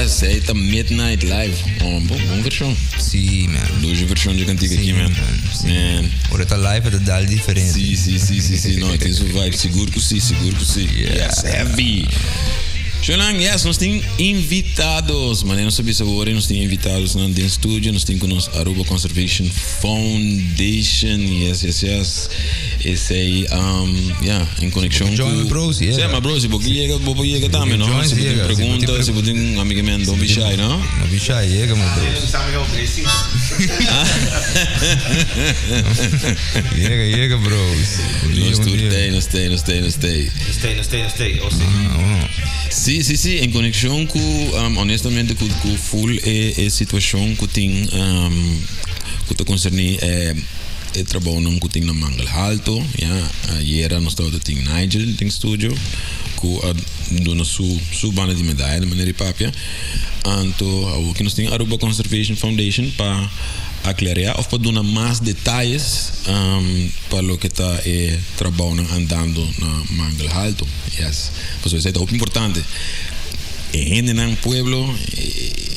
Yes, esey ta Midnight Live. Oh, bon, bon version. Si, man. Dushi version di cantica Si, aki, man. man. Si. Man. Ora ta live e ta dal diferente. Si, si, si, si, si. No, tin su vibe. Sigur cu si, sigur cu si. Yes, heavy. Shonan, yes, nos tin invitados. Manera nos a bisa awor, nos tin invitados nan den studio. Nos tin cu nos Aruba Conservation Foundation. Yes, yes, yes. Esey, um, ja, en conexion Join cu... mi bro, si Sí, ma bro, si bo yega, bo por yega tambe, no? Join Si bo tin yega, si bo tin pregunta, si bo tin amiga men, don't be shy, no? No be shy, yega mi bro. Yega, yega bros. Bon dia, Nos bon tur dia. tey, nos tey, nos tey, nos tey. Nos tey, nos tey, nos tey. Oh, sí. Ah, oh. Sí, sí, sí, en conexion cu, um, honestamente, cu, cu full e, e situacion cu tin, um, cu ta concerni e, E trabounan ku tin na Mangel Halto, ya, ayera nos tabata tin Nigel den studio ku a duna su su banda di medaya di manera di papia. Anto awoki nos tin Aruba Conservation Foundation pa aclaria of pa duna mas detayes pa loke ta e trabounan andando na Mangel Halto. Yes, pasobra esei ta hopi importante. E hendenan, pueblo,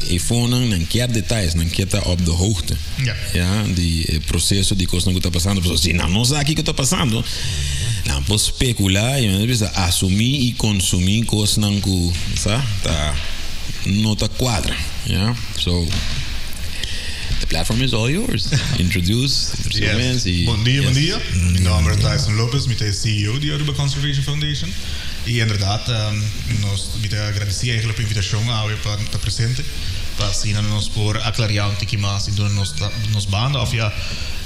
e fonan, nan kier detayes, nan kier ta op de hoogte. Ya, di e proceso di cosnan cu ta pasando. Pasobra si nan no sa kico ta pasando, nan por specula y nan bisa asumi y consumi cosnan cu sa ta no ta cuadra. Ya, so the platform is all yours. Introduce Yes. mes y Bon dia, bon yes. dia. Mi nomber ta Tyson Lopez, mi ta e CEO di Aruba Conservation Foundation. Y inderdaad, nos, mi ta agradeci eigenlijk pa invitacion awe pa ta presente. Pa asina nos por aclaria un tiki mas y duna nos nos banda of ya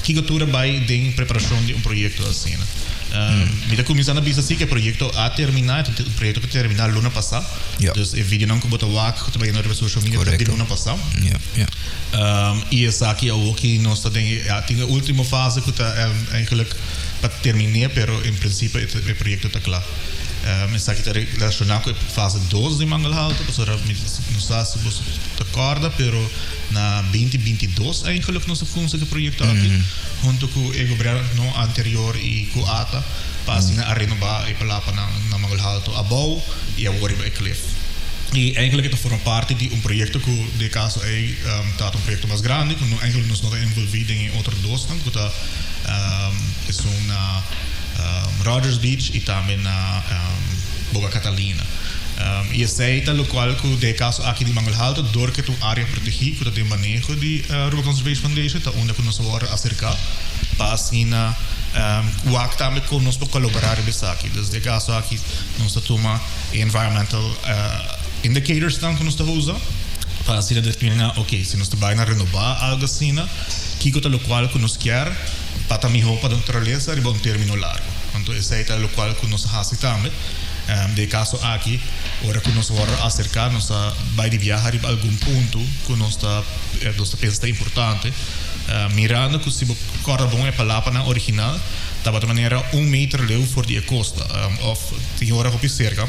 kico tur a bay den preparacion di un proyecto asina. Mi ta cuminsa na bisa si cu e proyecto a termina, e ta un proyecto cu a termina luna pasa. Dus e videonan cu bo ta wak cu ta bayendo riba social media ta di luna pasa. Y esaki awoki nos ta den e tin e ultimo fase cu ta eigenlijk pa termine pero en principio e proyecto ta cla. Esaki ta relaciona cu e fase dos di Mangel Halto, pasobra mi no sa si boso ta corda, pero na 2022 eigenlijk nos a cuminsa cu e proyecto aki, hunto cu e gobierno anterior y cu ata, pa asina a renoba e palapanan na Mangel Halto abou y awor riba e cliff. Y eigenlijk e ta forma parti di un proyecto cu den e caso ey ta un proyecto mas grandi, cu eigenlijk nos no ta envolvi den e otro dosnan cu ta esun na Rogers Beach y tambe na Boca Catalina. Y esey ta locual cu den e caso aki di Mangel Halto, dor cu e ta un area protegi cu ta den maneho di Aruba Conservation Foundation, ta unda cu nos a worde acerca pa asina wak tambe con nos por colabora riba esaki. Dus den e caso aki nos ta tuma e environmental indicators nan cu nos ta usa pa asina determina, ok, si nos ta bay na renoba algo asina, kico ta locual cu nos kier pa ta miho pa naturalesa riba un termino largo. Anto esei ta locual cu nos a haci tambe. Den e caso aki, ora cu nos worde acerca, nos ta bay di biaha riba algun punto cu nos ta nos ta pensa ta importante, mirando cu si bo corda bon e palapanan original tabata manera un meter leu for di e costa of tin ora hopi cerca.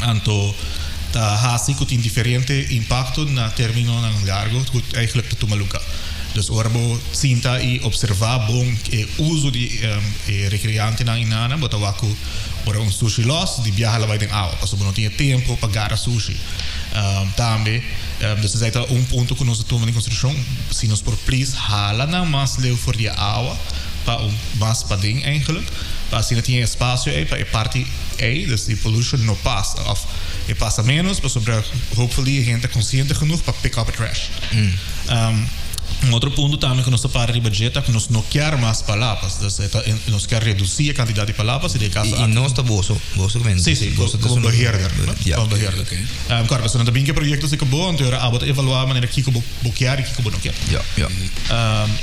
Anto ta haci cu tin diferente impacto na terminonan largo cu eigenlijk ta tuma luga. Dus ora bo sinta i observá bon e uso di e rekreantenan i nana, bo ta wak ku ora un sushi lòs, di biaha la bai den awa, pasobra bo no tin e tempu pa gara sushi. Tambe, dus esei ta un punto ku nos ta tuma den konsiderashon, si nos por plis hala nan mas leu for di e awa pa un mas paden eigenlijk, pa asina tin e espasio ei pa e parti ei, dus di pollution no pasa òf e pasa ménos, pasobra hopefully e hende ta konsiente genoeg pa pick up e trash. Un otro punto tambe ku nos ta para riba dje ta ku nos no kier mas palapas. Dus e ta nos kier redusí e kantidat di palapas i den e kaso I aki. nos ta boso, boso ku men. Sí, sí, Boso ta komo su beheerder, no? Ja. Komo beheerder. Oké. Kòrda, pasobra nan ta bin ku e proyekto si ku bo, anto ora abo ta evaluá manera kiko bo bo kier i kiko bo no kier. Ja, ja.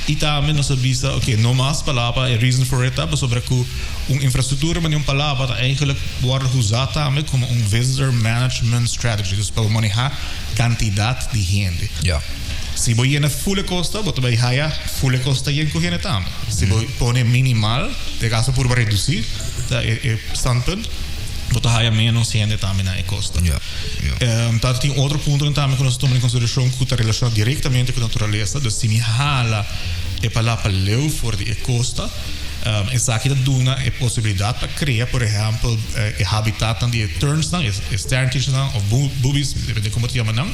I tambe nos a bisa, oké, no mas palapa, e reason for it ta pasobra ku un infrastruktura manera un palapa ta eigenlijk wòrdu usá tambe komo un visitor management strategy, dus pa bo manehá kantidat di hende. Ja. Si bo yena full e kosta, bo ta bai haya full e kosta yen ku hende tambe. Si bo pone minimal, den kaso purba redusí, ta e e standpunt, bo ta haya menos hende tambe na e kosta. Ja, ja. Ta tin otro puntonan tambe ku nos ta tuma den konsiderashon ku ta relashoná direktamente ku naturalesa. Dus si mi hala e palapa leu for di e kosta. Esaki ta duna e posibilidat pa krea, por ehèmpel, e habitatnan di e ternsnan, e sterntiesnan òf boobies, depende kon bo ta yama nan.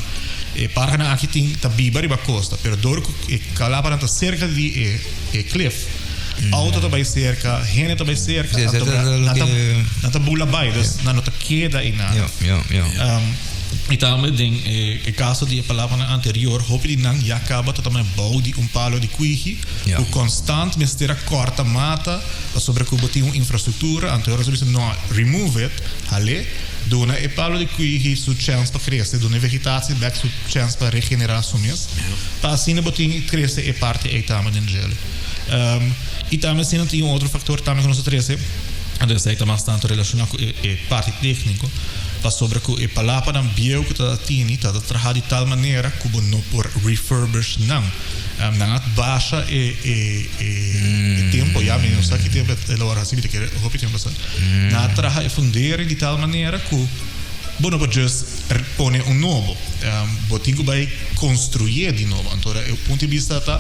E parhanan aki tin ta biba riba kosta, pero dor ku e kalapanan ta serka di e klif, outo ta bai serka, hende ta bai serka, anto nan ta bula bai, dus nan no ta keda einan. I tambe den e kaso di e palabranan anterior, hopi di nan ya kaba ta tuma bou di un palo di kuihi ku konstant mester a kòrta mata pasobra ku bo tin un infrastruktura. Anto ora su bisa no, remove it, hal'é, duna e palo di kuihi su chèns pa krese, duna e vegetatie bèk su chèns pa regenerá su mes, pa asina bo tin krese e parti ei tambe den djele. I tambe asina tin un otro faktor tambe ku nos a trese, anto esei ta mas tantu relashoná ku e parti tékniko. Pasobra ku e palapanan bieu ku ta tini ta ta traha di tal manera ku bo no por refurbish nan. Nan a basha e e e tempo, ya mi no sa ki tempo e lo wòrdu hasi, mi ta kere hopi tempo pasa. Nan a traha e fundering di tal manera ku bo no por just pone un nobo. Bo tin ku bai konstruyé di nobo. Anto e punto di bista ta,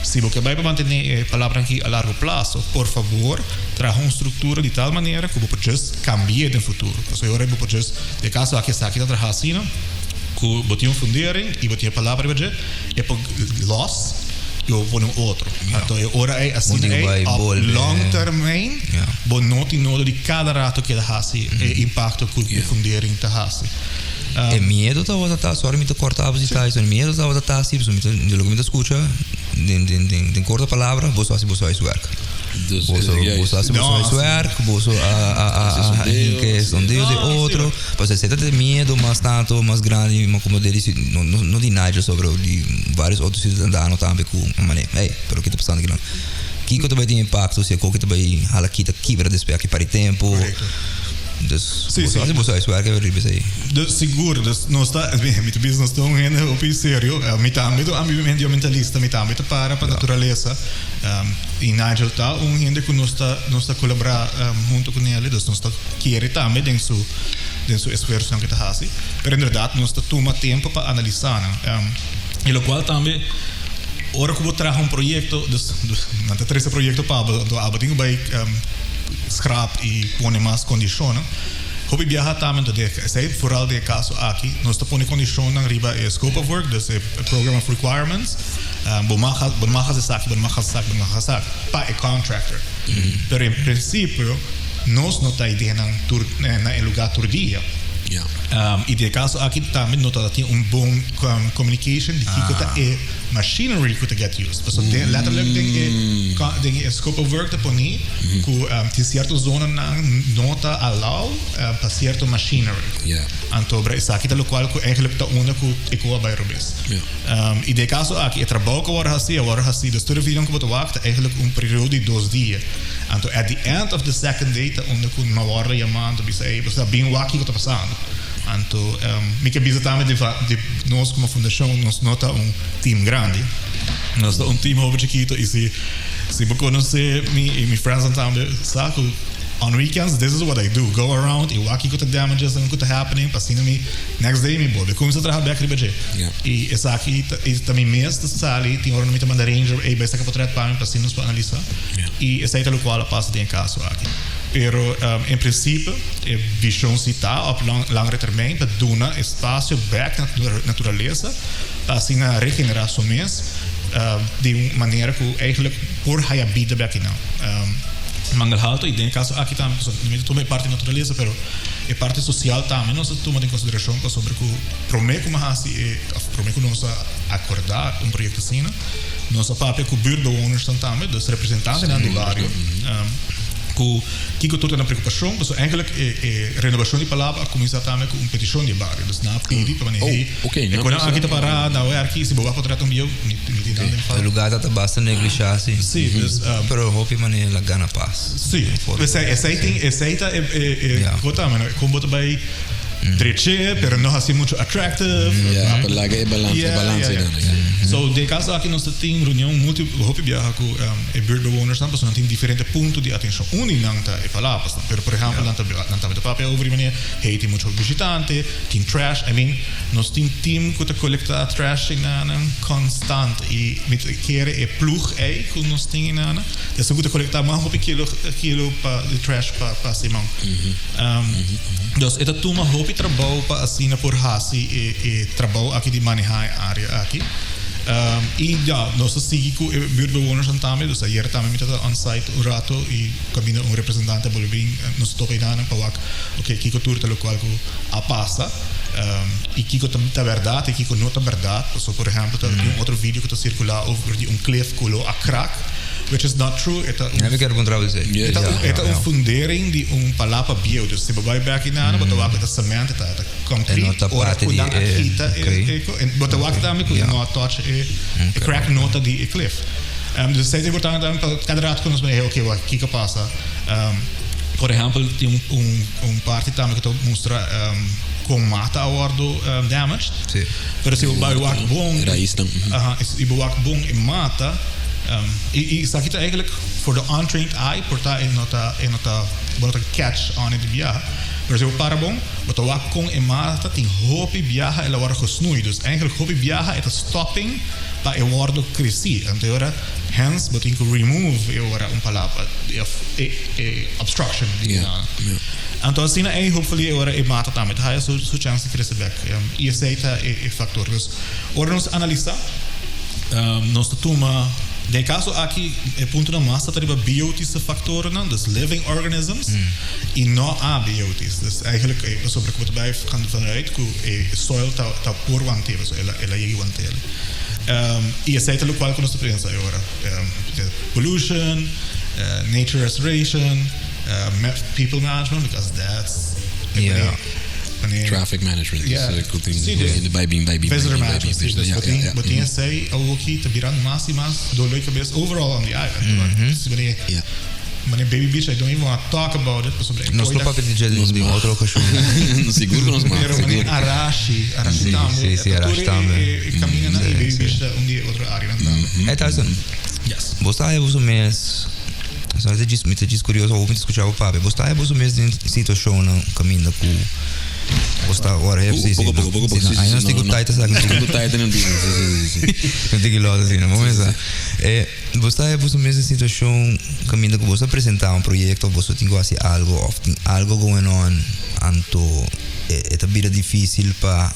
si bo ke bai pa mantené e palabranan aki a largo plaso, por fabor traha un struktura di tal manera ku bo por just Cambi'é den futuro. Pasobra e ora bo por just, den caso aki esaki ta traha asina, cu bo tin un fundering y bo tin e palabra riba dje, e por los y bo por pone un otro. Anto e ora ey asina ey op long termijn bo no tin nodo di cada rato keda haci e impacto cu e fundering ta haci. E miedo tabata ta, sorry mi ta corta bo si Tyson, e miedo tabata ta si, pasobra mi ta, di loke mi ta scucha den den den corto palabra, boso haci boso huiswerk. Boso, boso hace boso huiswerk, boso a, a, a, a, a sondeo de otro. Pues ese ta de miedo mas tanto, mas grande, mas como de dice, no, no, no di Nigel so, pero di varios otros ciudadanos tambe cu mane, hey, pero ki ta pasando aki nan? Kiko ta bay tin impacto si e koki ta bay hala kita kibra despues aki par di tempo? Correcto. Dus, Sí, boso sí. hace boso huiswerk e riba esey. Dus sigur, dus nos ta, mi ta bisa nos ta un hende hopi serio. Mi tambe ta un medioambientalista, mi tambe ta para pa naturalesa. Y Nigel ta un hende cu nos ta nos ta colabora hunto cu nele, dus nos ta kere tambe den su den su esfuerzonan cu e ta haci. Pero inderdaad nos ta tuma tempo pa analisa nan. Y locual tambe ora cu bo traha un proyecto, dus nan ta trece proyecto pa bo, anto abo tin cu bay scrap y pone mas condicionnan. Hopi biaha tambe anto den esey vooral den e caso aki nos ta pone condicionnan riba e scope of work, dus e program of requirements. Bo mag bo no mag hasi esaki, bo no mag hasi esaki, bo no mag hasi esaki pa e contractor. Pero en principio nos no ta idea nan tur na e lugar tur dia. Y den e caso aki tambe no ta tin un bon communication di kico ta e machinery cu ta get used. Pasobra den letterlijk den e den e scope of work ta poni cu tin cierto zonanan no ta allow pa cierto machinery. Anto esaki ta locual cu eigenlijk ta unda cu e cu a bay robes. I den e kaso aki e trabou ku a wòrdu hasí a wòrdu hasí dus tur e videonan ku bo ta wak ta eigenlijk un periodo di dos dia. Anto at the end of the second day ta unda ku mi a wòrdu yamá anto bisa ey bo sa bin wak kiko ta pasando. Anto mi ke bisa tambe di di nos komo fundashon nos no ta un team grandi. Nos ta un team hopi chikito i si si bo konosé mi i mi friendsnan tambe sa ku on weekends this is what I do, go around i wak kiko ta damages nan ku ta happening pa asina mi Next day mi bolbe cuminsa traha bek riba dje. Y esaki ta mi mes ta sali, tin ora mi ta manda ranger ey bay saca potret pa mi pa asina nos por analisa. Y esey ta locual a pasa den e caso aki. Pero en principio e vision si ta op langere termijn pa duna espacio bek na naturalesa pa asina regenera su mes di un manera cu eigenlijk por haya bida bek eynan. Mangel Halto y den e caso aki tambe pasobra mi ta tuma e parti naturalesa pero E parti sosial tambe nos ta tuma den konsiderashon pasobra ku promé ku mi hasi e òf promé ku nos a akordá un proyekto asina, nos a papia ku buurtbewonersnan tambe, dus representantenan di bario, ku kiko tur ta nan preokupashon. Pasobra eigenlijk e e renobashon di Palapa a kuminsá tambe ku un petishon di e bario. Dus nan a pidi pa manera hey, e konan aki ta pará, nan wèrki, si bo wak por trata un bieu, mi tin nan den E lugar ta ta basta neglishá si. Sí, dus. Pero hopi manera la gana pas. Sí, esei, esei tin, esei ta e, e, e, yeah. Kota, mano, kon bo ta bai Dreche, pero no hasi mucho attractive. Ja, pa laga e balans, e balans ei dan. So, den caso aki nos ta tin reunion multi hopi biaha cu e buurtbewoners nan, pasobra nan tin diferente punto di atencion. Un di nan ta e palapas nan, pero por ehempel nan ta nan tambe ta papia over di manera, hey, tin mucho bishitante, tin trash, I mean, nos tin team cu ta colecta trash einan constant y mi ta kere e ploeg ei cu nos tin einan, ta esun cu ta colecta mas hopi kilo kilo pa di trash pa pa siman. Dus e ta tuma hopi trabou pa asina por hasi e e trabou aki di maneha e area aki. Y ya, nos ta sigui cu e buurtbewonersnan tambe, dus ayer tambe mi tabata on site un rato y caminda un representante a bolbe bin, nos ta topa einan pa wak ok kico tur ta locual cu a pasa y kico ta ta berdad y kico no ta berdad. Pasobra por ehempel ta tin un otro video cu ta circula over di un cliff cu lo a crack. Which is not true. E ta un, Ja, mi kier puntra bo esei. e ta un, e ta un fundering di un palapa bieu. Dus si bo bai bek hinana, bo ta wak ku ta cement, ta ta concrete. E no ta Ora parte ku di nan a e- kita e, oké. e ko- en bo ta wak tambe ku Ja. no a touch e, e crack no ta di e cliff. Dus esei ta importante tambe pa kada rato ku nos mira, hey, oké, wak, kiko a pasa? Por ehèmpel, tin un, un, un parti tambe ku ta mustra kon mata a wòrdu damaged. Sí. Pero si bo bai wak bon, Raisnan. Aha, i bo wak bon e mata, i esaki ta eigenlijk for the untrained eye por ta e no ta e no ta bo no ta catch on it di biaha, pero si bo para bon bo ta wak kon e mata tin hopi biaha el a wòrdu gesnoei, dus eigenlijk hopi biaha e ta stopping pa e wòrdu kresi, anto e ora hence bo tin ku remove e ora un palabra of e e obstruction di Yeah, yeah. Anto asina ei hopefully e ora e mata tambe ta haya su su chance di krese bek i esei ta e e factor. Dus Ora nos analisa, nos ta tuma, den e caso aki e puntonan mas ta riba biotische factorennan, dus living organisms, y no abiotisch. Dus eigenlijk e pasobra cu bo ta bay gaan vanuit cu e soil ta ta por want'e, pasobra el a el a yega want'e. Y esey ta locual cu nos ta pensa e ora, pollution, nature restoration, people management, because that's Yeah. Traffic management. Yeah. Dus ku tin Sí, dus hende bai bin, bai bin, bai Visitor bin, bai bin. management, sí. Dus Ja, bo tin, ja, ja. bo tin esei awoki ta birando mas i mas dolor di kabes overall on the island. Si wanneer, Ja. wanneer Baby Beach, I don't even wanna talk about it, pasobra e Nos koi lo ta- papia di dje Nos den mag. otro okashon. Sigur ku nos mag, Pero wanneer sigur. Arashi, Arashi Sí, tambe, sí, sí, e ta Arashi tur e- tambe. e- e kamindanan i Sí, Baby sí. Beach ta un di e otro areanan tambe. Hey Tyson, Yes. bo ta haya boso mes, so mi ta djis, mi ta djis kurioso hopi mi ta skucha bo papia, bo ta haya boso mes den situashonnan kaminda ku bo sta ora hep, si, si, Poko, poko, poko, si, si, si, ai si, nos tin no, ku no. taita sa, Nos tin ku taita nan tin, si, si, si, si. No tin ki lòs asina, bo mesa. E, bo ta haya boso mes den situashon kaminda ku bo ta presentá un proyekto òf boso tin ku hasi algo òf tin algo going on, anto e, e ta bira difísil pa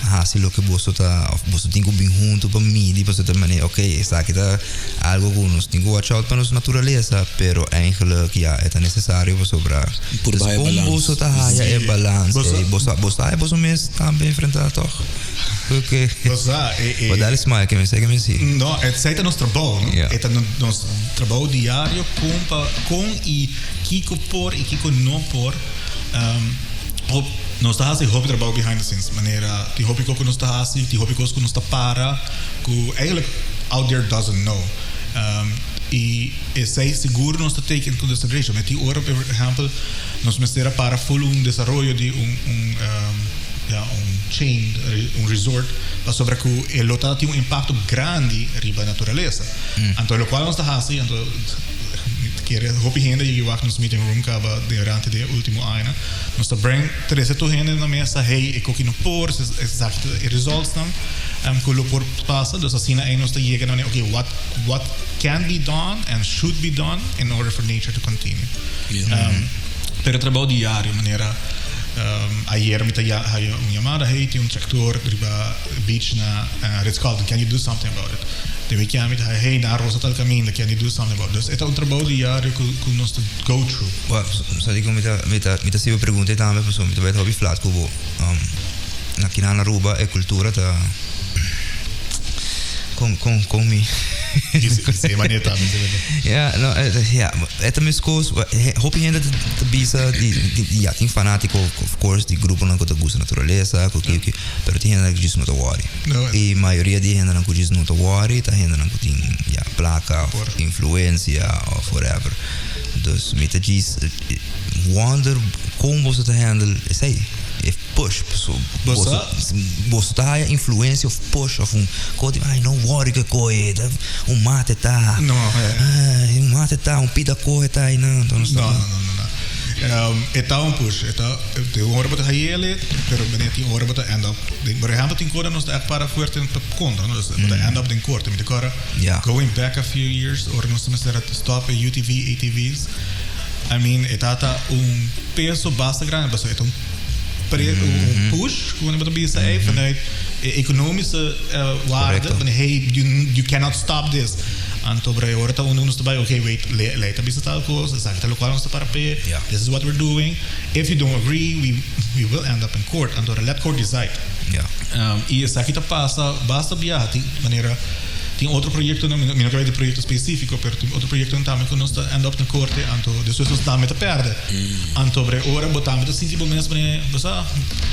hasi loke boso ta of boso tin ku bin huntu pa midi pasobra ta manera ok esaki ta algo ku nos tin ku watch out pa nos naturalesa pero eigenlijk ya e ta nesesario pasobra Por dus baha e kon balans. boso ta haya e Sí. balans Boso- ei boso boso ta haya boso mes tambe enfrentá tòg Oké. Boso sa, e- e- Bo dal smile ke mi sa ke mi si. No, esei ta nos trabou, no? Ja. E ta nos trabou diario kon pa kon i kiko por i kiko no por. Hop, nos ta hasi hopi trabou behind the scenes, manera tin hopi kos ku nos ta hasi, tin hopi kos ku nos ta para ku eigenlijk out there doesn't know. I esei sigur nos ta take in consideration. Mi tin ora, por ehempel, nos mester a para ful un desaroyo di un un ya un chain, un resort, pasobra ku e lo ta tin un impakto grandi riba naturalesa. Anto lokual nos ta hasi, anto Kere hopi hende yegi wak nos meeting room kaba durante di e ultimo añanan. Nos ta bring trese tur hende na mesa, hey, e koki no por, esaki ta e resultsnan ku lo por pasa. Dus asina ei nos ta yega na okay, what what can be done and should be done in order for nature to continue. Pero trabou diario, manera ayer mi ta haya un yamada, hey, tin un tractor riba beach na Ritz Carlton, can you do something about it? Den weekend mi ta haya, hey, nan rosa tal caminda, can you do something about it? Dus e ta un trabou diario cu cu nos ta go through. Well, sa di cu mi ta mi ta mi ta sibi pregunta ei tambe pasobra mi ta bai hopi flat cu bo. Na kinan na Aruba e cultura ta con con con mi Di e manera tambe si verdad. Ja, no, ja, e ta mescos, hopi hende ta bisa di di ja, tin fanatico of course di gruponan cu ta gusta naturalesa cu ki cu ki, pero tin hende cu djis no ta worry. I mayoria di e hendenan ku djis no ta wòri ta hendenan ku tin ya plaka òf influensia òf whatever. Dus mi ta djis wonder kon boso ta handle esei. E push, so, boso, boso ta haya influencia of push of un ko di ay no worry ke koe, un mate ta. No, eh. Un mate ta, un pida koe ta ay nan. No, no, no, no, no. E ta un push, e ta, tin ora bo ta hayele, pero wanneer tin ora bo ta end up, por ehempel tin ora nos ta echt para fuerte pa contra, no? Dus bo ta end up den corte. Mi ta kora, going back a few years, ora nos ta mester a stop e UTV, ATV's, I mean, e ta un peso basta grandi, pasobra e ta un pre, un push, como bo ta bisa ey, vanuit e economische waarde, van hey, you cannot stop this. Anto bre ora ta unda nos ta bay, okay, wait, ley ta bisa tal cos, esaki ta locual nos ta para p'e, this is what we're doing, if you don't agree, we will end up in court. Anto let court decide. Y esaki ta pasa basta biaha, tin manera, tin otro proyectonan, mi no ke bay di proyecto specifico, pero tin otro proyectonan tambe cu nos ta end up na corte, anto despues nos tambe ta perde. Anto bre ora bo tambe ta sinti bo mes manera, bo sa,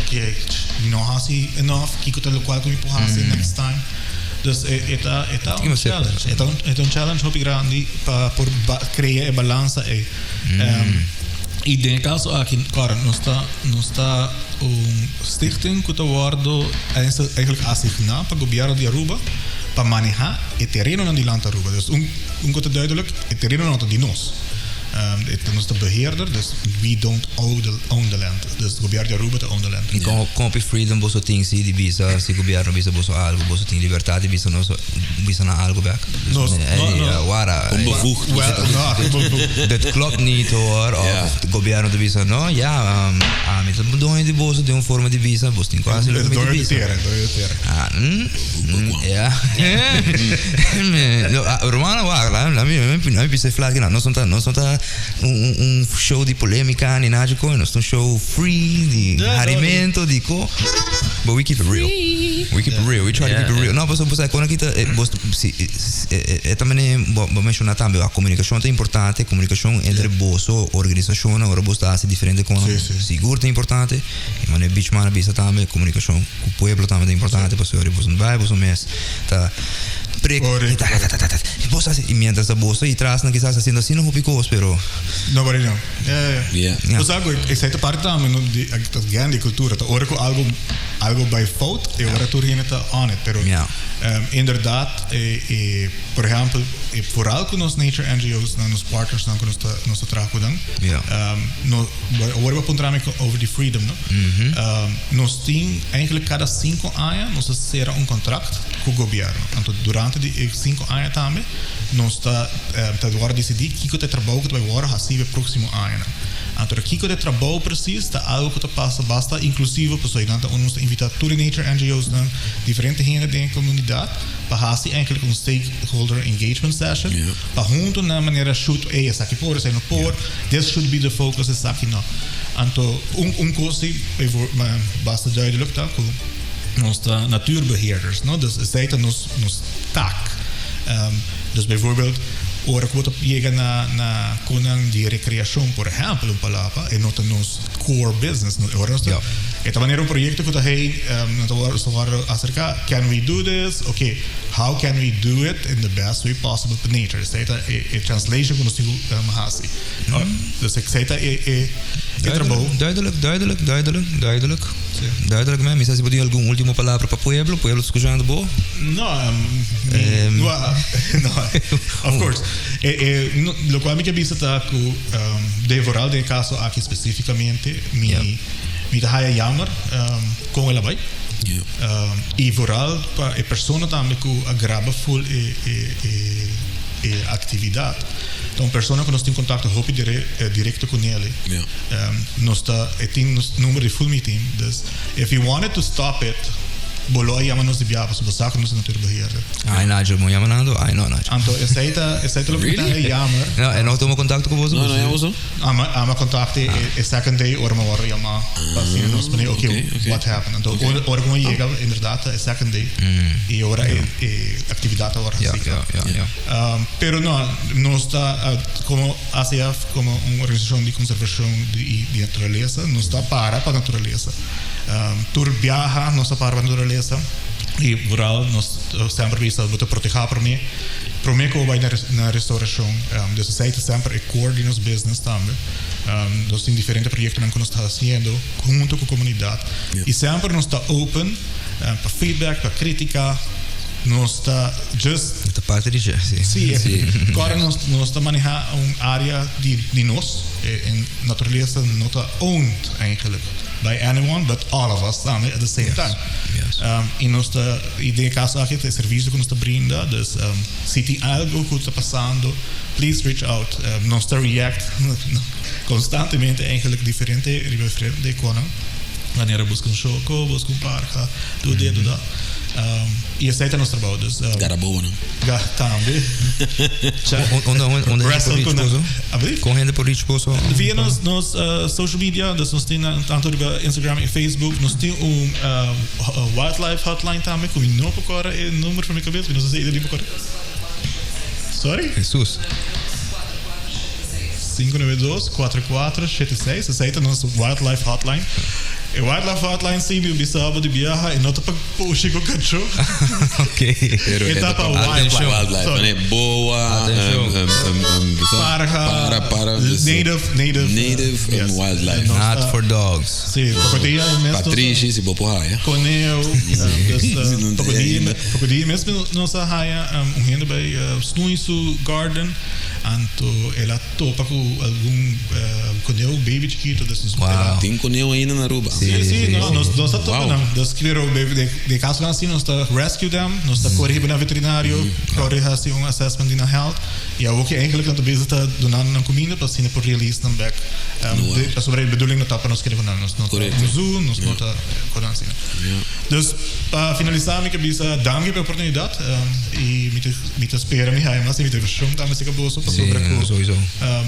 okay, mi no haci enough, kico ta locual cu mi por haci next time. Dus e ta e ta un challenge, e ta un e ta un challenge hopi grandi pa por crea e balansa ey. Y den e caso aki, claro, nos ta nos ta un stichting cu ta wordo eigenlijk asigna pa gobierno di Aruba pa maneha e terenonan di Land Aruba. Dus un un cosa ta duidelijk, e terenonan ta di nos. Nos ta beheerder, dus we don't own the own the land. Dus gobierno di Aruba ta own the land. Y con con hopi freedom boso tin si di bisa si gobierno bisa boso algo, boso tin libertad di bisa nos bisa nan algo bek? Dus Nos, no, no. Wara. Onbevoegd. Well, no, onbevoegd. Dit klopt niet hoor. Of gobierno ta bisa no, ja, ami ta doño di boso den un forma di bisa, boso tin cu haci loke mi ta bisa. Doño di tera, doño di tera. Ah, ja. No, Romano, wak, la, la mi, mi, mi bisa flat ki nos no ta, nos no ta un, un show di polemica ni nada ko, nos ta un show free di harimento di ko. But we keep it real. We keep it real. We try to keep it real. No, pasobra bo sa kon aki ta bo si e ta mane bo bo menciona tambe a comunicacion ta importante, comunicacion entre boso organisacionnan ora bo ta haci diferente konan sigur ta importante. Y mane Beachman a bisa tambe comunicacion cu pueblo tambe ta importante pasobra boso no bay boso mes ta prik y ta ta ta ta y boso haci y mientras ta boso y tras nan kisas haciendo asina hopi cos pero Nobody know. Ja, ja. Yeah. Bo sa cu esey ta parte tambe no di ta gen di cultura ta ora cu algo algo bay fout e ora tur hende ta on it pero inderdaad e e por ehempel e vooral cu nos nature NGO's nan nos partners nan cu nos ta nos ta traha cu nan no Awor bo a puntra mi over di freedom, no? Nos tin eigenlijk kada sinku aña nos ta sera un kontrakt ku gobièrnu. Anto durante di e sinku aña tambe nos ta ta wòrdu disidí kiko ta e trabou ku ta bai wòrdu hasí e próksimo añanan. Anto kiko ta e trabou presis ta algu ku ta pasa basta inklusivo pasobra nan ta unda nos ta invitá tur e nature NGO's-nan, diferente hende den e komunidat pa hasi eigenlijk un stakeholder engagement session pa huntu nan manera shoot ey esaki por esaki no por. This should be the focus, esaki no. Anto un un cos si basta duidelijk ta cu nos ta natuurbeheerders, no? Dus esey ta nos nos taak. Dus bijvoorbeeld ora cu bo ta yega na na conan di recreacion, por ehempel, un palapa, e no ta nos core business. No, ora nos ta, e ta manera un proyecto cu ta hey, nan ta wor, ta wor acerca, can we do this? Okay. How can we do it in the best way possible pa nature? Esei ta e translation ku nos tin ku hasi. Dus esei ta e trabou. Duidelijk, duidelijk, duidelijk, duidelijk. Duidelijk man. Mi sa si bo tin algun ultimo palabra pa pueblo, pueblo ta skuchando bo. No, no, of course. Lokual mi ke bisa ta ku den vooral den e kaso aki spesifikamente mi ta haya jammer kon el a bai. Y vooral pa e persona tambe cu a graba full e e e actividad. Ta un persona cu nos tin contacto hopi directo cu nele. Nos ta e tin nos number di full meeting. Dus if he wanted to stop it bo lo a yama nos di bia pasobra bo sa cu nos ta natuurbeheerder. Ai Nigel, bo yama Nando? Ai no Nigel. Anto esey ta esey ta loke mi ta jammer. No, e no tuma contacto cu boso? No, no yama boso? Ama contacte e second day ora mi a worde yama pa asina nos pone ok what happened. Anto ora cu mi a yega inderdaad ta e second day y ora e actividad ta worde haci. Pero no, nos ta como ACF como un organisacion di conservacion di naturalesa nos ta para pa naturalesa. Tur biaha nos ta para pa naturalesa. I vooral nos semper bisa bo ta protehá promé, promé ku bo bai na restaurashon. Dus esei ta semper e core di nos business tambe. Nos tin diferente proyektonan ku nos ta hasiendo huntu ku komunidat. I semper nos ta open pa feedback, pa krítika. Nos ta just. E ta parti di dje, si. Si, kòrda nos nos ta manehá un área di di nos. E naturalesa no ta owned eigenlijk by anyone but all of us tambe at the same time. I nos ta i den e kaso aki ta e servisio ku nos ta brinda dus si tin algu ku ta pasando please reach out. Nos ta react konstantemente eigenlijk diferente riba diferente konan manera buska un shoko, buska un parha, tur dia tur dat. I esei ta nos trabou dus. Garaboa no? Ga tambe. Unda unda hende por reach boso? Kon hende por reach boso? Via nos nos social media, dus nos tin tanto riba Instagram i Facebook. Nos tin un wildlife hotline tambe ku mi no por kòrda e number for mi kabes, mi no sa si Idelin por kòrda. Sorry? Jesus. 592 4476 esei ta nos wildlife hotline. E wildlife hotline si mi bisa bo di biaha e no ta pa pushi ku kachó. Ok. Pero E ta pa wildlife. Wildlife. Sorry. Mane boa, Parha, para, para, dus, native, native, native yes. wildlife. Nos Not ta- for dogs. Si, pakodia mes nos ta- Patrishi, si bo por haya. Koneo, dus, Si no ta pakodia, ainda. pakodia mes nos a haya un hende bai snoei su garden. Anto el a topa ku algun koneu baby chikito dus nos Wow. el a Tin koneu ainda na Aruba? Sí, sí, no, nos nos ta topa Wow. nan. Dus pero de de kasonan así nos ta rescue them, nos ta kore hiba nan veterinario, kore hasi un assessment di nan health i awor ki eigenlijk nan ta bezig ta dunando nan kuminda pa asina por release nan bek. Wow. De pasobra e bedoeling no ta pa nos kere ku nan, nos no ta Correcto. un zoo, nos no ta konan asina. Dus pa finalisá mi ke bisa danki pa e oportunidat i mi ta Mi ta spera mi haya mas invitacion tambe si boso pasobra Sí, cu sowieso.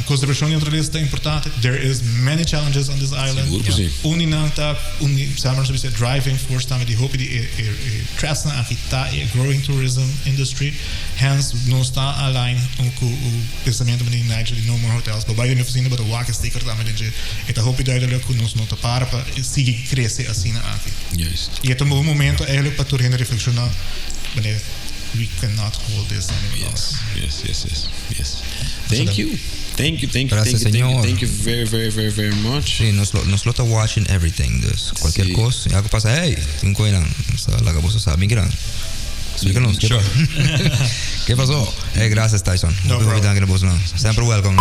Conservacion di naturaleza ta importante. There is many challenges on this island. Sigur cu si. Un di nan ta un di samen nos a bisa driving force tambe di hopi di e e threatsnan aki ta e growing tourism industry. Hence nos ta align cu e pensamiento di Nigel di no more hotels. Bo bay den oficina bo ta wak e sticker tambe den dje. E ta hopi duidelijk cu nos no ta para pa sigui crece asina aki. Juist. Y e ta un bon momento eigenlijk pa tur hende reflexiona wanneer We cannot hold this any longer. Yes, yes, yes, yes, yes. Thank you. Thank you, thank you, Gracias, thank you, señor. thank you, thank you very, very, very, very much. Sí, nos lo, nos lo ta watching everything, dus cualquier Sí. cos, algo pasa, hey, tin koinan, nos ta laga boso sa, bin kinan. Explícanos, ¿qué, Sure. ¿qué pasó? Hey, gracias Tyson. No Hopi problem. danki na boso nan. Sempre welcome.